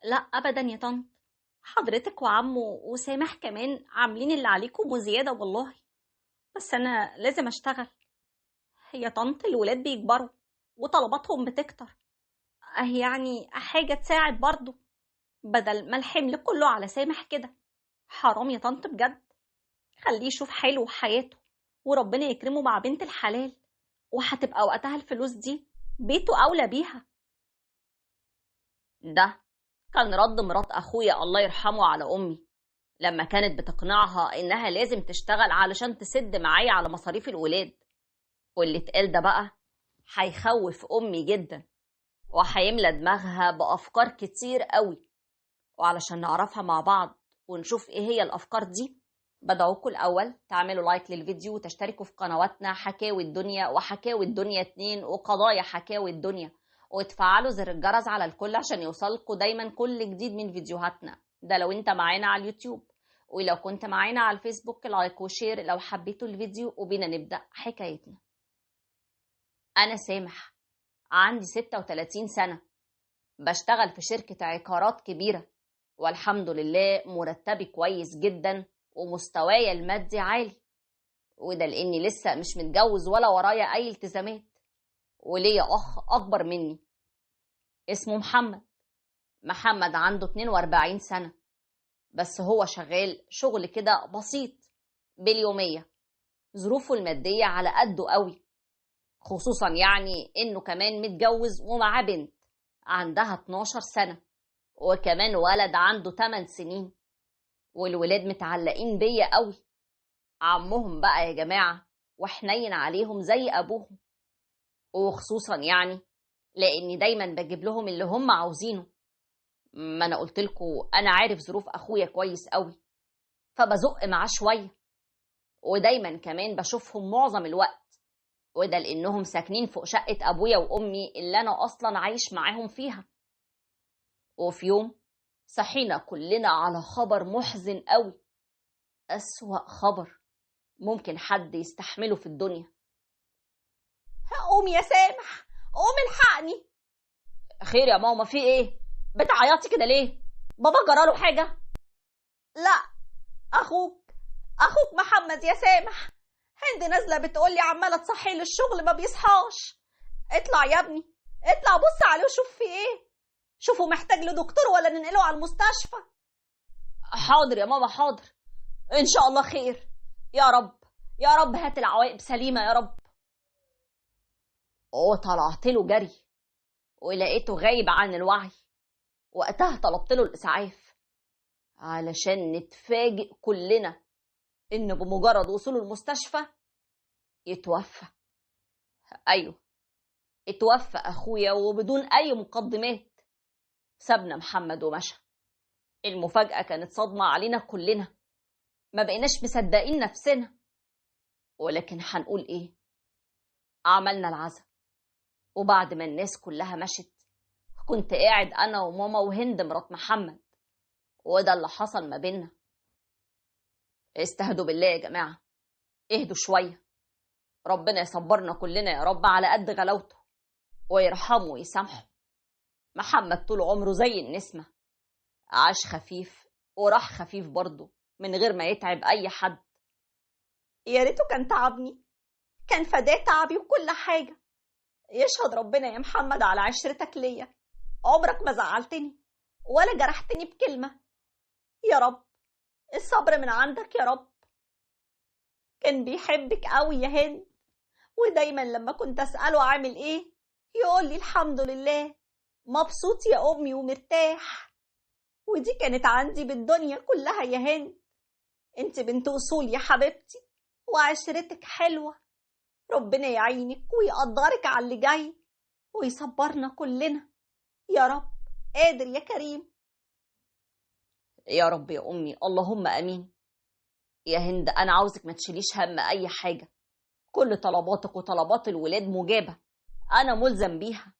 لا أبدا يا طنط، حضرتك وعمه وسامح كمان عاملين اللي عليكم وزيادة والله، بس أنا لازم أشتغل يا طنط، الولاد بيكبروا وطلباتهم بتكتر، يعني حاجة تساعد برضو بدل ما الحمل كله على سامح كده. حرام يا طنط بجد، خليه يشوف حاله وحياته وربنا يكرمه مع بنت الحلال، وهتبقى وقتها الفلوس دي بيته أولى بيها. ده كان رد مرات أخويا الله يرحمه على أمي لما كانت بتقنعها إنها لازم تشتغل علشان تسد معايا على مصاريف الولاد. واللي اتقال ده بقى هيخوف أمي جدا وهيملى دماغها بأفكار كتير قوي، وعلشان نعرفها مع بعض ونشوف إيه هي الأفكار دي، بدعوكم الأول تعملوا لايك للفيديو وتشتركوا في قنواتنا حكاوي الدنيا وحكاوي الدنيا 2 وقضايا حكاوي الدنيا، وتفعلوا زر الجرس على الكل عشان يوصلكوا دايما كل جديد من فيديوهاتنا. ده لو انت معانا على اليوتيوب، ولو كنت معانا على الفيسبوك like و share لو حبيتوا الفيديو. وبينا نبدأ حكايتنا. أنا سامح، عندي 36 سنة، بشتغل في شركة عقارات كبيرة، والحمد لله مرتبي كويس جدا ومستواي المادي عالي، وده لأني لسه مش متجوز ولا ورايا أي التزامات، وليا أخ أكبر مني اسمه محمد. محمد عنده 42 سنة، بس هو شغال شغل كده بسيط باليومية، ظروفه المادية على قده قوي، خصوصا يعني إنه كمان متجوز ومعاه بنت عندها 12 سنة وكمان ولد عنده 8 سنين، والولاد متعلقين بيا قوي. عمهم بقى يا جماعة وحنين عليهم زي أبوهم، وخصوصا يعني لأني دايما بجيب لهم اللي هم عاوزينه. ما أنا قلت لكم أنا عارف ظروف أخويا كويس قوي، فبزق معاه شوية، ودايما كمان بشوفهم معظم الوقت، وده لأنهم ساكنين فوق شقة أبويا وأمي اللي أنا أصلا عايش معاهم فيها. وفي يوم صحينا كلنا على خبر محزن قوي، أسوأ خبر ممكن حد يستحمله في الدنيا. قوم يا سامح، قوم الحقني. خير يا ماما، في ايه؟ بتعيطي كده ليه؟ بابا جراله حاجة؟ لا، اخوك محمد يا سامح، هند نازلة بتقولي عمالة تصحي للشغل ما بيصحاش. اطلع يا ابني، اطلع بص عليه وشوف في ايه، شوفوا محتاج لدكتور ولا ننقله على المستشفى. حاضر يا ماما حاضر، ان شاء الله خير، يا رب يا رب هات العواقب سليمة يا رب. وطلعت له جري ولقيته غايب عن الوعي. وقتها طلبت له الإسعاف علشان نتفاجئ كلنا إنه بمجرد وصوله المستشفى يتوفى. أيوه اتوفى أخويا وبدون أي مقدمات، سابنا محمد ومشى. المفاجأة كانت صدمة علينا كلنا، ما بقيناش مصدقين نفسنا، ولكن هنقول إيه؟ عملنا العزاء، وبعد ما الناس كلها مشت كنت قاعد أنا وماما وهند مرات محمد، وده اللي حصل ما بيننا. استهدوا بالله يا جماعة، اهدوا شوية، ربنا يصبرنا كلنا يا رب على قد غلاوته ويرحمه ويسامحه. محمد طول عمره زي النسمة، عاش خفيف وراح خفيف برضه من غير ما يتعب أي حد. يا ريته كان تعبني، كان فداه تعبي وكل حاجة. يشهد ربنا يا محمد على عشرتك ليا، عمرك ما زعلتني ولا جرحتني بكلمة. يا رب الصبر من عندك يا رب. كان بيحبك قوي يا هند، ودايما لما كنت أسأله عامل ايه يقول لي الحمد لله، مبسوط يا أمي ومرتاح. ودي كانت عندي بالدنيا كلها يا هند. انت بنت أصول يا حبيبتي وعشرتك حلوة، ربنا يعينك ويقدرك على اللي جاي ويصبرنا كلنا يا رب. قادر يا كريم. يا رب يا أمي، اللهم أمين. يا هند أنا عاوزك ما تشيليش هم أي حاجة، كل طلباتك وطلبات الولاد مجابة، أنا ملزم بيها،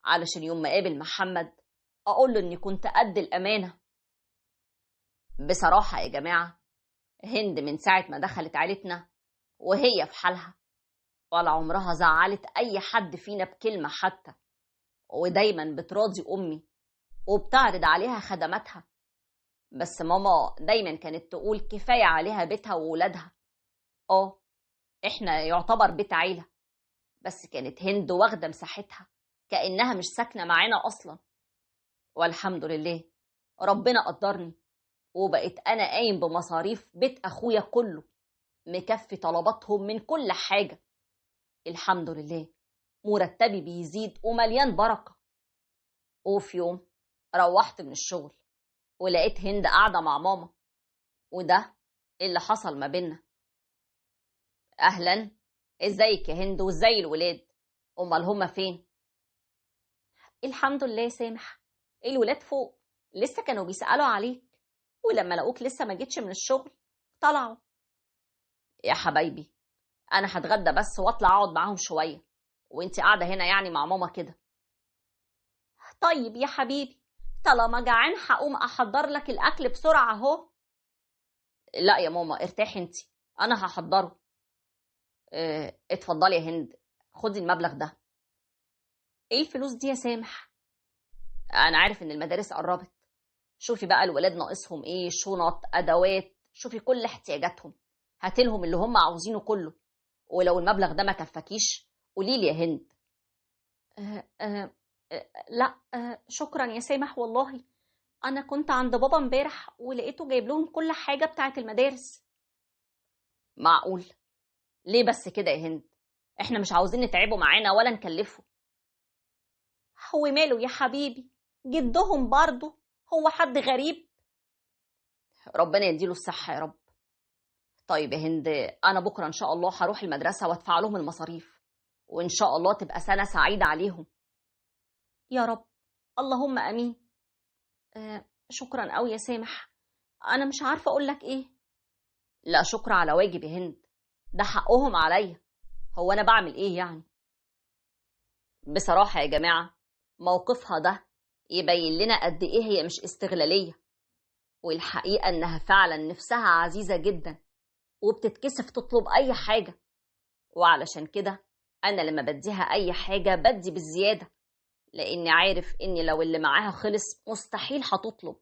علشان يوم ما قابل محمد أقول له إني كنت قد الأمانة. بصراحة يا جماعة، هند من ساعة ما دخلت عيلتنا وهي في حالها، ولا عمرها زعلت أي حد فينا بكلمة حتى، ودايما بتراضي أمي وبتعرض عليها خدماتها، بس ماما دايما كانت تقول كفاية عليها بيتها وولادها. احنا يعتبر بيت عيلة، بس كانت هند واخدة مساحتها كأنها مش ساكنة معانا أصلا. والحمد لله ربنا قدرني وبقيت أنا قايم بمصاريف بيت أخويا كله، مكفي طلباتهم من كل حاجة. الحمد لله مرتبي بيزيد ومليان بركة. وفي يوم روحت من الشغل ولقيت هند قاعدة مع ماما، وده اللي حصل ما بينا. أهلا، ازيك يا هند وازاي الولاد؟ امال هما فين؟ الحمد لله يا سامح، الولاد فوق، لسه كانوا بيسألوا عليك، ولما لقوك لسه ما جيتش من الشغل طلعوا. يا حبايبي انا هتغدى بس واطلع اقعد معاهم شوية، وانت قاعدة هنا يعني مع ماما كده. طيب يا حبيبي، طالما جعان هقوم احضر لك الاكل بسرعة اهو. لا يا ماما ارتاحي انت، انا هحضره. اتفضلي يا هند، خدي المبلغ ده. ايه الفلوس دي يا سامح؟ انا عارف ان المدارس قربت، شوفي بقى الولاد ناقصهم ايه، شنط، ادوات، شوفي كل احتياجاتهم، هاتلهم اللي هم عاوزينه كله، ولو المبلغ ده ما كفاكيش قولي لي يا هند. لا شكرا يا سامح، والله انا كنت عند بابا امبارح ولقيته جايب لهم كل حاجة بتاعت المدارس. معقول؟ ليه بس كده يا هند؟ احنا مش عاوزين نتعبه معانا ولا نكلفه. هو ماله يا حبيبي، جدهم برضه، هو حد غريب؟ ربنا يديله الصحة يا رب. طيب يا هند، انا بكرة ان شاء الله هروح المدرسة وادفع لهم المصاريف، وان شاء الله تبقى سنة سعيدة عليهم يا رب، اللهم امين. شكرا قوي يا سامح، انا مش عارفة اقول لك ايه. لا شكر على واجب يا هند، ده حقهم عليا، هو انا بعمل ايه يعني؟ بصراحة يا جماعة موقفها ده يبين لنا قد ايه هي مش استغلالية، والحقيقة انها فعلا نفسها عزيزة جدا وبتتكسف تطلب اي حاجة، وعلشان كده انا لما بديها اي حاجة بدي بالزيادة، لاني عارف ان لو اللي معاها خلص مستحيل هتطلب.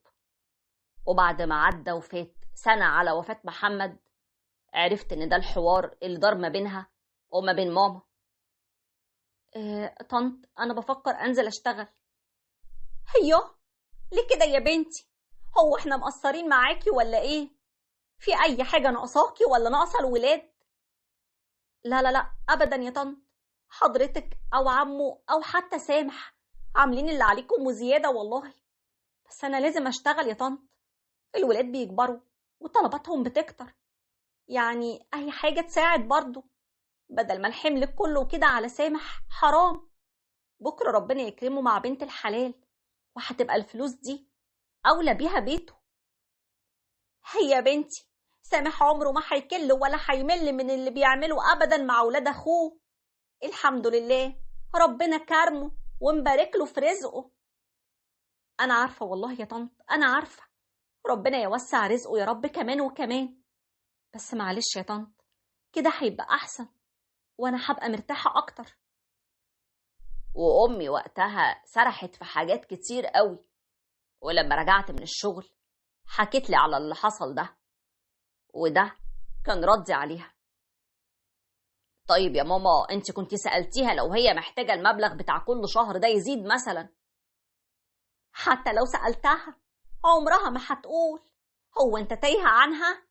وبعد ما عدى وفات سنة على وفاة محمد، عرفت ان ده الحوار اللي دار ما بينها وما بين ماما. طنط انا بفكر انزل اشتغل. هيو ليه كده يا بنتي؟ هو احنا مقصرين معاكي ولا ايه؟ في اي حاجة ناقصاكي ولا ناقصة الولاد؟ لا لا لا ابدا يا طنط، حضرتك او عمو او حتى سامح عاملين اللي عليكم وزيادة والله، بس انا لازم اشتغل يا طنط، الولاد بيكبروا وطلباتهم بتكتر، يعني اي حاجة تساعد برضو، بدل ما الحمل كله كده على سامح حرام. بكرة ربنا يكرمه مع بنت الحلال وهتبقى الفلوس دي أولى بيها بيته. هي يا بنتي سامح عمره ما هيكل ولا هيمل من اللي بيعمله أبدا مع ولاد أخوه، الحمد لله ربنا كرمه ومبارك له في رزقه. أنا عارفة والله يا طنط، أنا عارفة، ربنا يوسع رزقه يا رب كمان وكمان، بس معلش يا طنط كده هيبقى أحسن وأنا هبقى مرتاحة أكتر. وأمي وقتها سرحت في حاجات كتير قوي، ولما رجعت من الشغل حكيت لي على اللي حصل ده، وده كان ردي عليها. طيب يا ماما انت كنت سألتيها لو هي محتاجة المبلغ بتاع كل شهر ده يزيد مثلا؟ حتى لو سألتها عمرها ما هتقول، هو انت تايهة عنها؟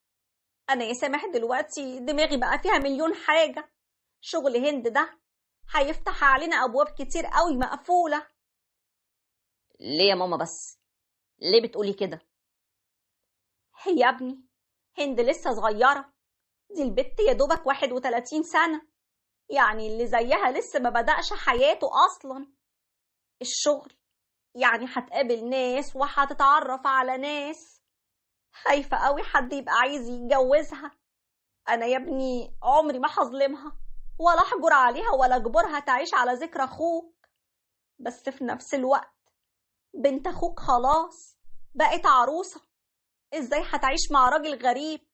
انا يا سامح دلوقتي دماغي بقى فيها مليون حاجة، شغل هند ده هيفتح علينا ابواب كتير قوي مقفولة. ليه يا ماما بس؟ ليه بتقولي كده؟ هي يا ابني هند لسه صغيرة، دي البت يا دوبك 31 سنة، يعني اللي زيها لسه ما بدأش حياته أصلا. الشغل يعني هتقابل ناس وهتتعرف على ناس، خايفة قوي حد يبقى عايز يتجوزها. أنا يا ابني عمري ما هظلمها ولا أحجر عليها ولا أجبرها تعيش على ذكرى أخوك، بس في نفس الوقت بنت أخوك خلاص بقت عروسة، إزاي هتعيش مع راجل غريب؟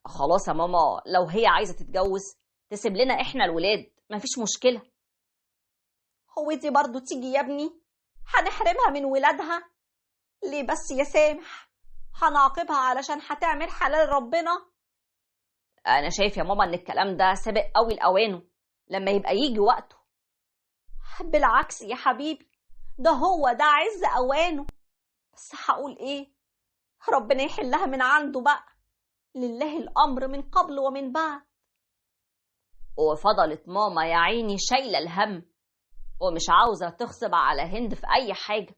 خلاص يا ماما، لو هي عايزة تتجوز تسيب لنا إحنا الولاد، مفيش مشكلة. هو دي برضو تيجي يا ابني؟ هنحرمها من ولادها؟ ليه بس يا سامح؟ هنعاقبها علشان هتعمل حلال ربنا؟ أنا شايف يا ماما إن الكلام ده سابق قوي لأوانه، لما يبقى يجي وقته. بالعكس يا حبيبي، ده هو ده عز أوانه. بس هقول إيه، ربنا يحلها من عنده بقى، لله الأمر من قبل ومن بعد. وفضلت ماما يا عيني شايلة الهم ومش عاوزة تغصب على هند في أي حاجة.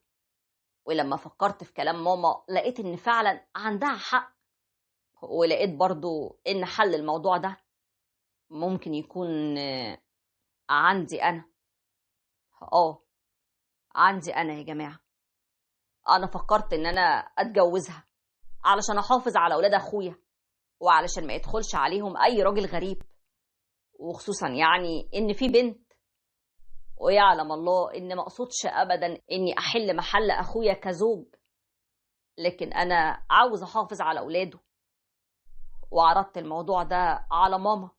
ولما فكرت في كلام ماما لقيت إن فعلا عندها حق، ولقيت برضو إن حل الموضوع ده ممكن يكون عندي أنا. عندي أنا يا جماعة. أنا فكرت إن أنا أتجوزها علشان أحافظ على أولاد أخويا، وعلشان ما يدخلش عليهم أي راجل غريب، وخصوصا يعني إن في بنت. ويعلم الله إن ما أقصدش أبدا إني أحل محل أخويا كزوج، لكن أنا عاوز أحافظ على أولاده. وعرضت الموضوع ده على ماما،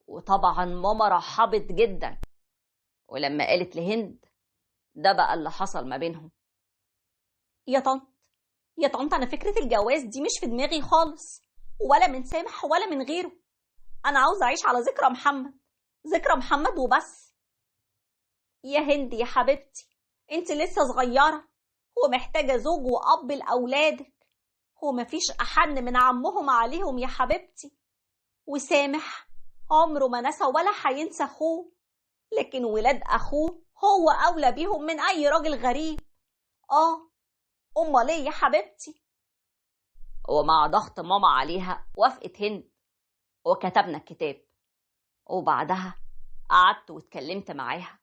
وطبعا ماما رحبت جدا. ولما قالت لهند ده بقى اللي حصل ما بينهم. يا طنط يا طنط، أنا فكرة الجواز دي مش في دماغي خالص، ولا من سامح ولا من غيره. أنا عاوزة أعيش على ذكرى محمد، ذكرى محمد وبس. يا هند يا حبيبتي، انت لسه صغيرة ومحتاجة زوج وأب لأولادك، ومفيش أحن من عمهم عليهم يا حبيبتي. وسامح عمره ما نسى ولا هينسى أخوه، لكن ولاد أخوه هو أولى بيهم من أي راجل غريب. أمال إيه يا حبيبتي؟ ومع ضغط ماما عليها وافقت هند، وكتبنا الكتاب. وبعدها قعدت واتكلمت معاها،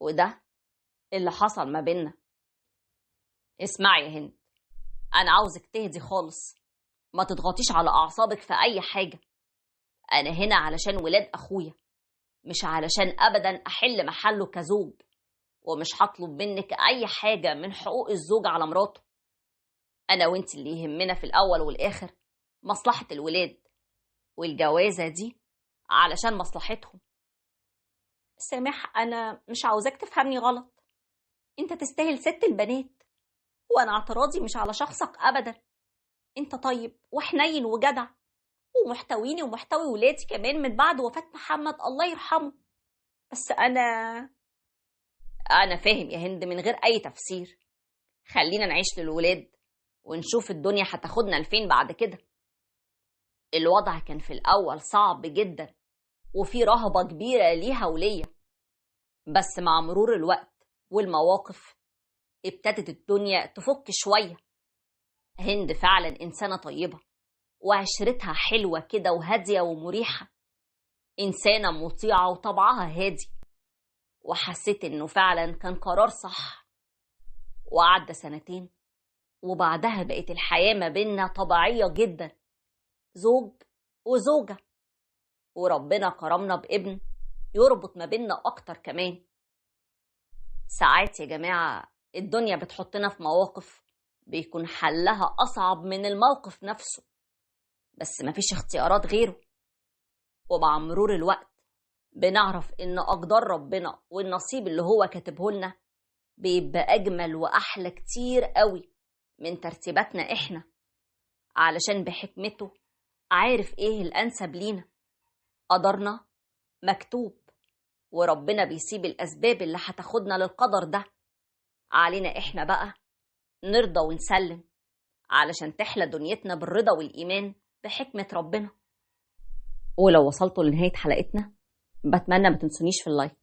وده اللي حصل ما بيننا. اسمعي يا هند، أنا عاوزك تهدي خالص، ما تضغطيش على أعصابك في أي حاجة. أنا هنا علشان ولاد أخويا، مش علشان أبدا أحل محله كزوج، ومش هطلب منك أي حاجة من حقوق الزوج على مراته. أنا وإنت اللي يهمنا في الأول والآخر مصلحة الولاد، والجوازة دي علشان مصلحتهم. سامح، أنا مش عاوزاك تفهمني غلط، أنت تستاهل ست البنات، وأنا اعتراضي مش على شخصك أبدا. أنت طيب وحنين وجدع ومحتويني ومحتوي ولادي كمان من بعد وفاة محمد الله يرحمه. بس أنا فاهم يا هند من غير أي تفسير. خلينا نعيش للولاد ونشوف الدنيا هتاخدنا لفين بعد كده. الوضع كان في الأول صعب جدا، وفي رهبة كبيرة ليها وليا، بس مع مرور الوقت والمواقف ابتدت الدنيا تفك شوية. هند فعلا إنسانة طيبة، وعشرتها حلوة كده وهادية ومريحة، إنسانة مطيعة وطبعها هادي. وحسيت إنه فعلا كان قرار صح. وعدى سنتين، وبعدها بقت الحياة ما بيننا طبيعية جدا، زوج وزوجة، وربنا كرمنا بابن يربط ما بيننا أكتر كمان. ساعات يا جماعة الدنيا بتحطنا في مواقف بيكون حلها أصعب من الموقف نفسه، بس مفيش اختيارات غيره. ومع مرور الوقت بنعرف إن أقدار ربنا والنصيب اللي هو كاتبه لنا بيبقى أجمل وأحلى كتير قوي من ترتيباتنا إحنا، علشان بحكمته عارف إيه الأنسب لينا. قدرنا مكتوب، وربنا بيسيب الأسباب اللي هتاخدنا للقدر ده. علينا إحنا بقى نرضى ونسلم علشان تحلى دنيتنا بالرضا والإيمان بحكمة ربنا. ولو وصلتوا لنهاية حلقتنا بتمنى ما تنسونيش في ال like،